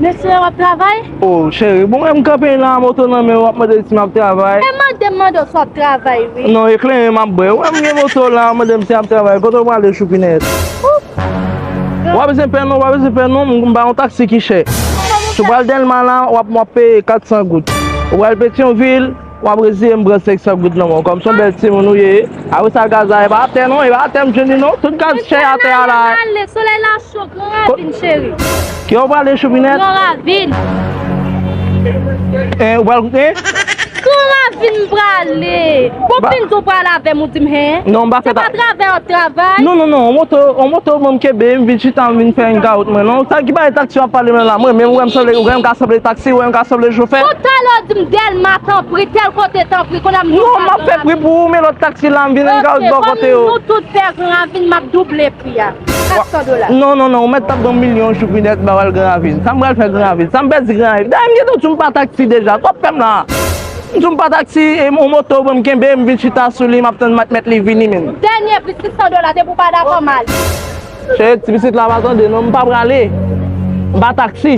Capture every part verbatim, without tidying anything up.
Mesye, w ap travay? Oh, cheri, bon, mwen m kanpe la, moto nan men w, w ap mande si m ap travay. E mande m, mande w si w ap travay, wi. Non, e kleren m ap bwè. Ou wè m gen moto la, w ap mande m si m ap travay. Kote w prale, Choupinèt? Ou pa bezwen pè non, ou pa bezwen pè non, m ba yon taksi ki chè. Si w pral Dèlma la, w ap, w ap peye kat san goud. Ou pral Petyonvil, w ap reziye m pran senk san goud nan men w. Kòm se yon bèl timoun ou ye. Apre sa, gaz la, e pa atè non, e pa atè m jwenn li non. Tout gaz chè atè a la. Mesye, ale, solèy la cho, Gran Ravin, cheri. Ki w prale, Choupinèt? Gran Ravin. Hein, ou pral, hein? Gran Ravin m prale. Bon, fin di w prale avè m, ou di m, hein? Non, m pa fè ta- Se pa travay w ap travay? Non, non, non, yon moto, yon moto, bon, m kenbe, m vin chita, m vin fè yon gawout mwen, non. Sa ki bagay taksi w ap pale mwen la? Mwen menm, ou wè m sanble, ou wè m ka sanble taksi, ou wè m ka sanble chofè? Tout talè w di m Dèlma, tanpri, tèl kote, tanpri. Kounye a m di w pa gen. Non, m ap fè pri pou ou, men lòt taksi la, m vin yon gawout bò kote yo. Ok, kòm nou tout pè Gran Ravin, m ap double pri a. Kat san dola. Non, non, non, ou mèt t ap ban m milyon Choupinèt, m pa pral Gran Ravin. Sa m pral fè Gran Ravin? Sa m pèdi Gran Ravin? Dayè, m gentan di w m pa taksi deja. Sa w ap fè m la? M di w m pa taksi, e yon moto, bon, m kenbe, m vin chita sou li, m ap tann mèt, mèt li vini menm. Dènye pri, sis san dola, depi w pa dakò, m ale. Cheri, ti pitit la pa tande, non, m pa prale. M pa taksi.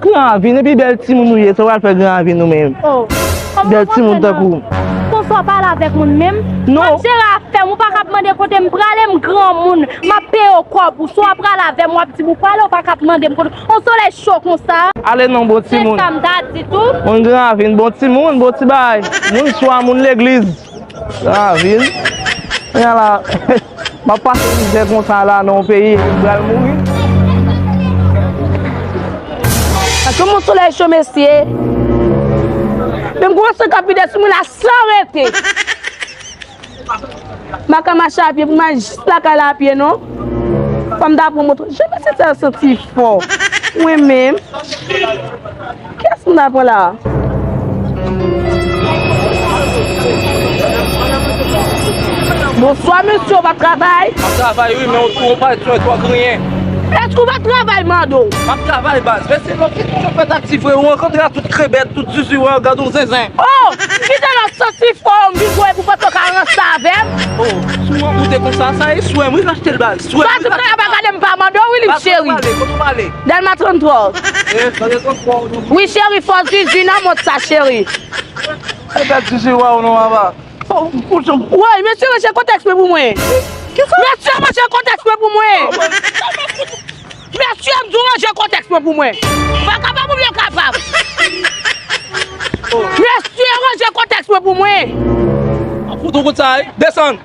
Gran Ravin, epi bèl timoun ou ye, sa w pral fè Gran Ravin ou menm? Oh. Bèl timoun tankou w. Konsa w pale avèk moun menm? Non. M ap jere afè m, ou pa ka ap mande kote m prale, m granmoun. M ap peye w kòb ou. Si w ap prale avè m, w ap di m ou prale, ou pa ka ap mande m kote. On solèy cho konsa. Ale non, bon timoun. Se sa m ta di tou. Moun Gran Ravin, bon timoun, bon ti bagay. Moun swa, moun legliz. Gran Ravin. Kounye a la, m ap pase mizè konsa la nan yon peyi, epi m pral mouri. Paske mon solèy cho, mesye. Men m kòmanse k ap vide sou mwen la san rete. M pa ka mache a pye pou m al jis lakay la a pye, non. Fò m ta pran moto. Jan mesye sa yo santi fò. Mwen menm. Kiyès m ta pran la a? Bonswa, mesye, w pa travay? M ap travay, wi, men ou tou, ou pa, ou pa griyen. Èske w pa travay, mande w? M ap travay, baz. Men se lòt ki chofè taksi vre, ou rankontre a tout krebèt, tout zuzu, wè, gade yon zenzen. Oh, kite lòt santi fò, m vin voye pou panse w ka ranse avè m. Oh, si w rankontre konsa, sa e swè m, wi, m achte l, baz. Swè m, wi. Sa, tout sa, pa gade m pa mande w, wi, li, cheri. Kote w prale? Dèlma tranntwa. Eh, Dèlma tranntwa. Wi, cheri, fò zuzu nan mont sa, cheri. Se bèl zuzu, waw, non, papa. Woy, mesye, ranje kòtèks mwen pou mwen. Mesye, ranje kòtèks mwen pou mwen. Mesye, m di w ranje kòtèks mwen pou mwen. Vakabon oubyen kapab? Mesye, ranje kòtèks mwen pou mwen. Ap fout ou kout sa, wi. Desann.